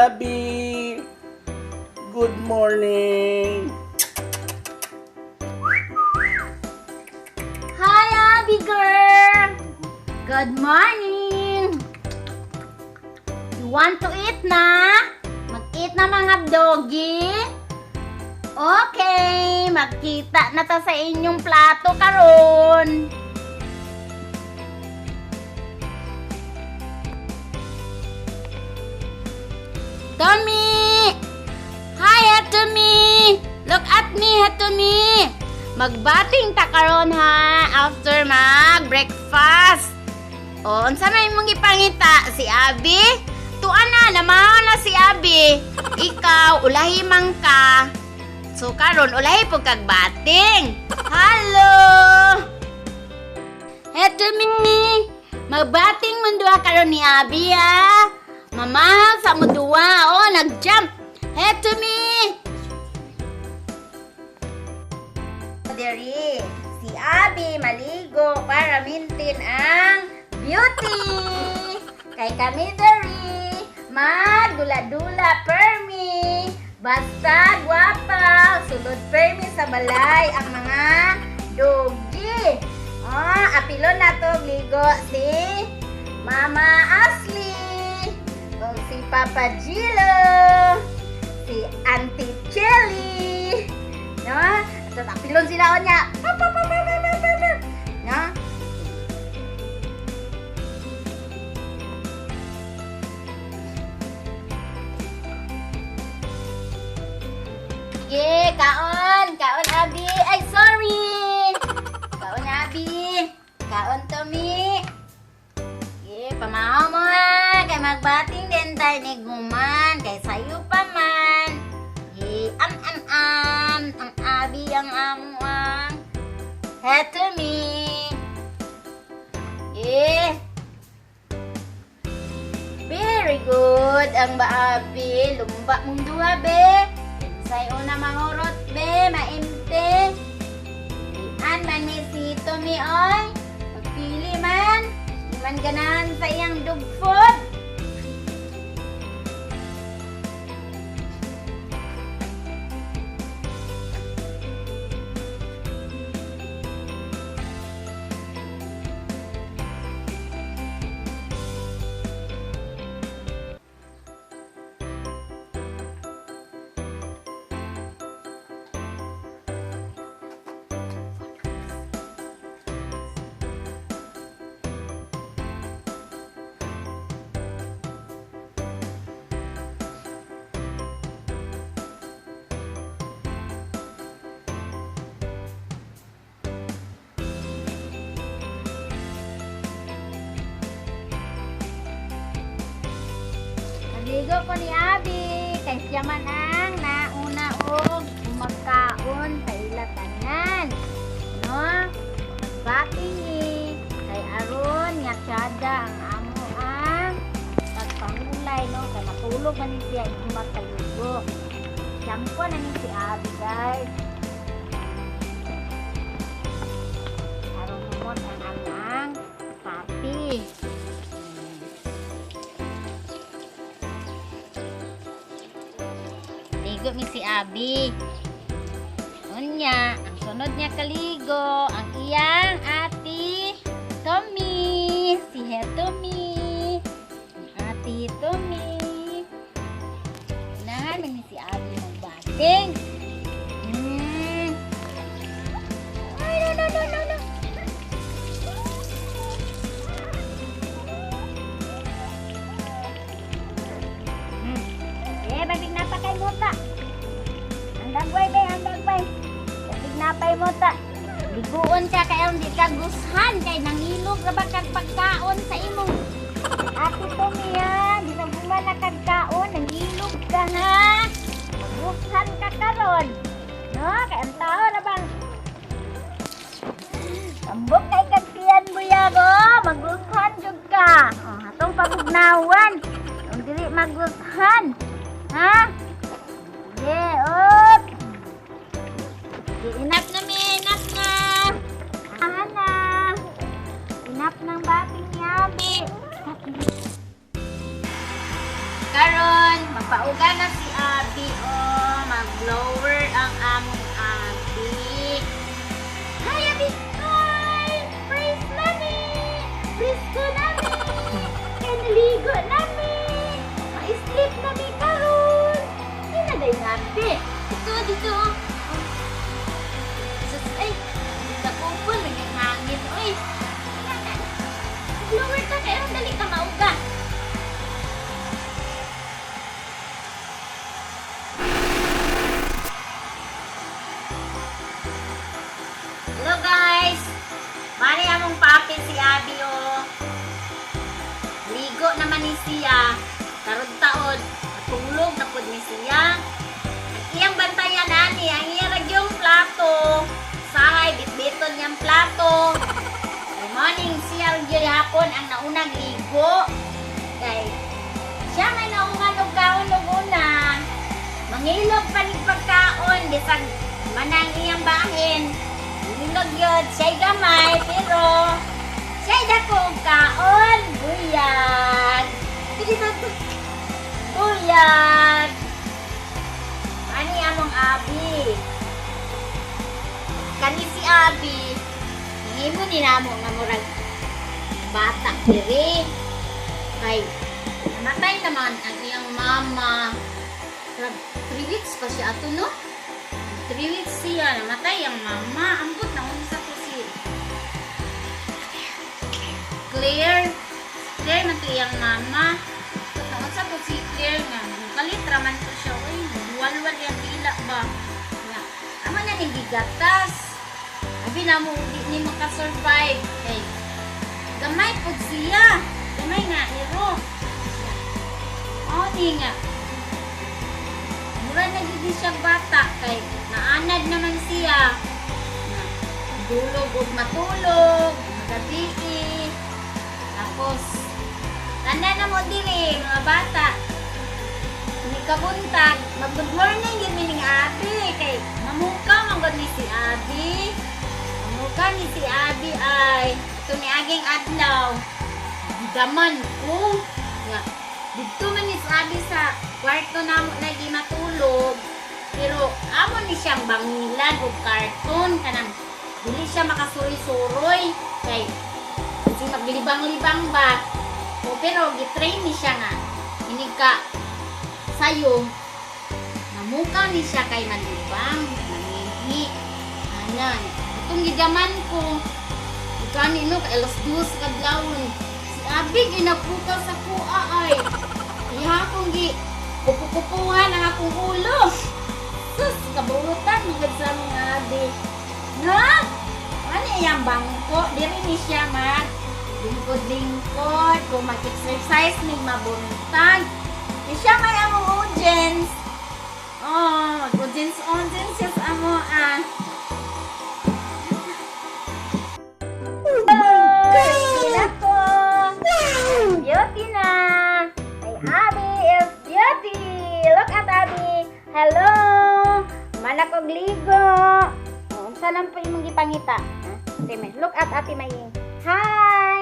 Abby. Good morning. Hi, Abby girl! Good morning! You want to eat na? Mag-eat na, mga doggy? Okay, magkita na ta sa inyong plato karon. Tommy! Hi, Tommy! Look at me, Tommy! Magbating ta karon ha after mag-breakfast. O, unsa may imong gipangita si Abby? Tuan na, namahaw na si Abby. Ikaw, ulahi man ka. So karon ulahi pud kag bating. Hello! Heto mi. Magbating man duha karon ni Abby ha. Mamahal sa mo duha. Oh, nag-jump. Heto mi. Diri, si Abby maligo para maintain ang beauty. Kay kami diri, magdula-dula permi. Basta gwapa, sulod permi sa balay ang mga doggy. Oh, apilon na to ligo si Mama Ashley, o si Papa Gilo, si Auntie Chelly. No? Tapos apilon sila niya. Pa, pa, pa, pa, pa, pa, pa, pa. No? Okay, kaon. Kaon, Abi. Ay, sorry. Kaon, Abi. Kaon, Tommy. Okay, pamahaw mo ha. Kay magbating din tayo ni Guman. Kay sayo pa man. Okay, am, am, am. Ang Abi, ang amo ang. Heto me. Yeah. Very good. Ang baabi. Lumba mong duha, be. Say una mahurot, be. Maimte. An man ni si Tommy, oy. Magpili man. Di man ganahan sa iyang dog food. Naligo ko ni Abi kay siya man ang nauna og magkaon sa ila tanan. No? Magbating ni kay aron nga tsada ang amo ang pagpangulay, no, kay matulog man ni siya ing magkaligo. Shampoo na ni si Abi, guys. Aron humot ang amo ang papi. Ligo mi si Abi. Unya, ang sunod niya kaligo, ang iyang ati Tommy, si Hetomi. Ang ati Tommy. Unahan man ni si Abi magbating. Ay, no, no, no, no, no. Eh, bagig na pa kay muta. Ang dagway, be, ang dagway. Bagig na pa'y muta. Liguon ka kay di ka gushan kay nangilog ra ba kag pagkaon sa imong Ate Tommy ha. Di na gumana kag kaon, nangilog ka ha. Magushan ka karon. No, kay ang tao na bang Tambok kay kag tiyan buyago, magushan jud ka. Oh, atong pagugnawan. Kung dili magushan. Ha? Sige, op. Sige, enough na mi, enough na. Ana. Enough ng bating ni Abi. Karon, magpa Di, dito, dito. Oh. Sus, ay, kakupon, may hangin, oy. Blower ka, kaya ang dali ka mauga. Hello guys! Mari among papi si Abby oh. Ligo naman ni siya. Karong taon, natulog na pud ni siya. Ang iyang bantayan ani, ang iyang ragyong plato. Sahay, bitbiton niyang plato. Good morning siya gyud hapon ang naunang ligo. Kay siya may naungan og kaon og una. Mangilog pa ning pagkaon bisag manang iyang bahin. Mangilog yun, siya'y gamay, pero siya'y dako og kaon. Buyag. Sige na. Buyag. Ani among abi. Kani si Abi, himo ni namo nga murag bata diri. Kay namatay naman ang iyang mama. 3 weeks pa siya ato, no? 3 weeks siya, namatay ang mama. Ambot na unsa to si Claire. Claire man to iyang mama. Ambot na unsa to si Claire nga. Kalit raman to siya. Uy, walwal yung dila ba? Nga, amo na ning gigatas. Abi na mo, di ni makasurvive. Kay, gamay pud siya. Gamay nga, iro. Oh, ni nga. Mura na gid siya bata kay naanad naman siya. Na, dulog og matulog, magabii. Tapos tanan na mo diri mga bata. Ni kabuntag, mag good morning gyud mi ning Abi kay mamuka man gud ni si Abi. Mamuka ni si Abi ay ito ni aging adlaw. Gidaman ko nga didto man ni si Abi sa kwarto namo lagi matulog. Pero amo ni siyang bangilan og karton kanang dili siya makasuroy-suroy kay kasi maglibang-libang ba. O, pero gitrain ni siya nga inig ka sayo namukaw ni siya kay malibang nangihi anan itong gidaman ko gani no kay 2:00 kadlawon si Abi ginapukaw sa kuha ay iya akong gi kupu-kupuhan ang akong ulo. Sus, kaburutan mga sa among Abi no. Ano iyang bangko diri ni siya mag lingkod-lingkod kung mag-exercise ning mabuntag. Di siya may among audience. Oh, mag-audience audience siya sa amo ah. Oh Ready na ko. Beauty na. Ay, Abby is beauty. Look at Abby. Hello. Manak og ligo. Oh, unsa lang po imong gipangita? Ha? Sige, look at Ate Maying. Hi.